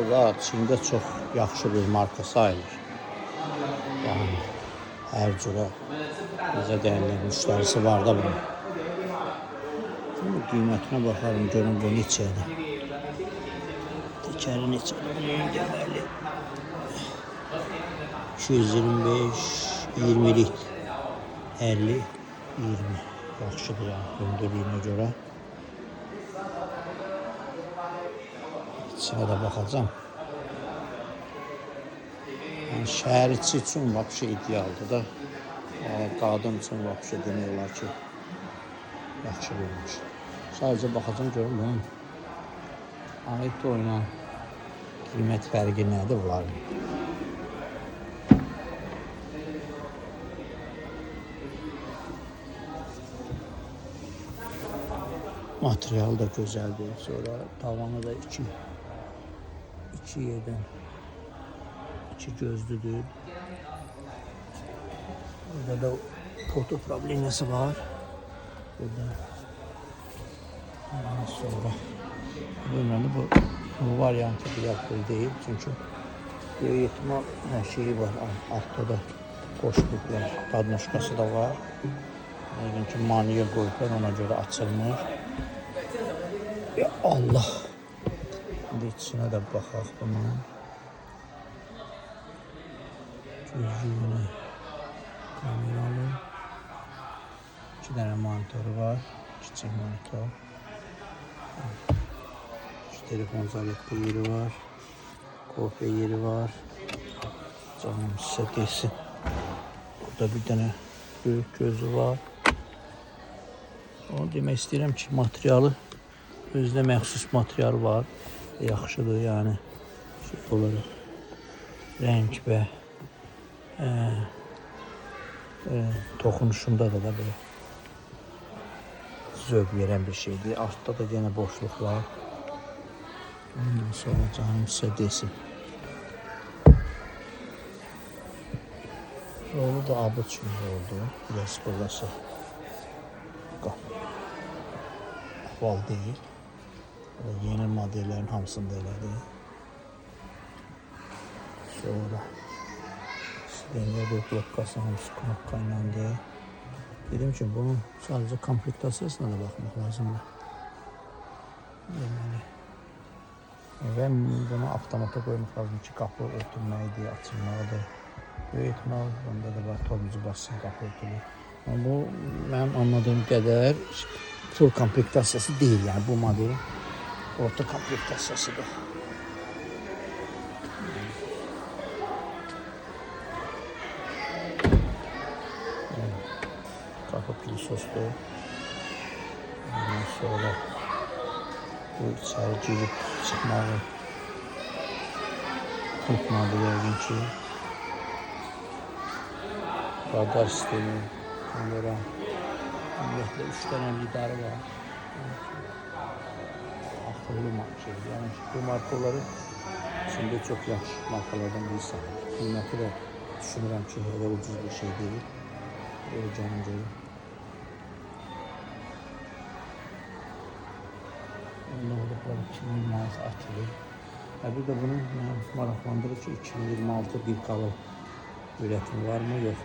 da Çində çox yaxşı bir marka sayılır. Yəni hər cürə necə deyirlər, müştərisi var da bunun. Şimdi qiymətinə baxarım, görüm bu neçədir. Təkəri neçədir bunun deməli. 225, 20'lik, 50, 20. Yaxşıdır yəni hündürlüyünə görə. İçinə də baxacağam. Yəni şəhər içi üçün vapşe idealdır da. Qadın üçün vapşe demək olar ki, yaxşı bir maşın. Sadəcə baxacağam görüm bunun Aito ilə qiymət fərqi nədir bunların? Material da gözəldir. Sonra tavanı da iki yerdən iki gözlüdür. Burada da porto probleması var. Burada ondan sonra bilmirəm bu variantı bir deyil. Çünki böyük ehtimal hər şeyi var. Altda da qoşulublar. Padnoşkası da var. Yəqin ki manuel qoyublar, ona görə açılmır. Ya Allah! İndi içinə də baxaq bunun. Gözlüyünə kameralı. 2 dənə monitoru var. Kiçik monitor. 2 telefon zaryadka yeri var. Kofe yeri var. Canım sizə desin. Burada bir dənə böyük gözü var. Onu demək istəyirəm ki, materialı özünə məxsus material var. Yaxşıdır yəni şey olaraq rəng və toxunuşunda da belə zövq verən bir şeydir. Altda da yenə boşluq var. Ondan sonra canım sizə desin. Rolu da abıç oldu. Biraz burası val deyil. Yeni modellərin hamısında elədir. Sonra silindir blokası hamısı knopka ilandır. Dedim ki, bunun sadəcə komplektasiyasına da baxmaq lazımdır. Deməli, və bunu avtomata qoymaq lazım ki, qapı örtülməyidir, açılmalıdır. Böyük ehtimal, bunda da var, tormozu bassın, qapı örtülür. Yəni, bu, mənim anladığım qədər full komplektasiyası deyil, yəni bu modelin orta komplektasiyasıdır. Qapı pilisosdur. Ondan sonra bu içəri girib çıxmağı pultladı yəqin ki. Radar sistemi, kamera, ümumiyyətlə 3 dənə lidarı var. Akıllı şey. Yəni bu markaları içində çox yaxşı markalardan biri sayılır. Qiyməti də düşünürəm ki, elə ucuz bir şey deyil. Öyle canım görüm. Nə olub, 2026 atılır. Bir də bunu maraqlandırır ki, 2026 bir qalın üretim var mı, yox.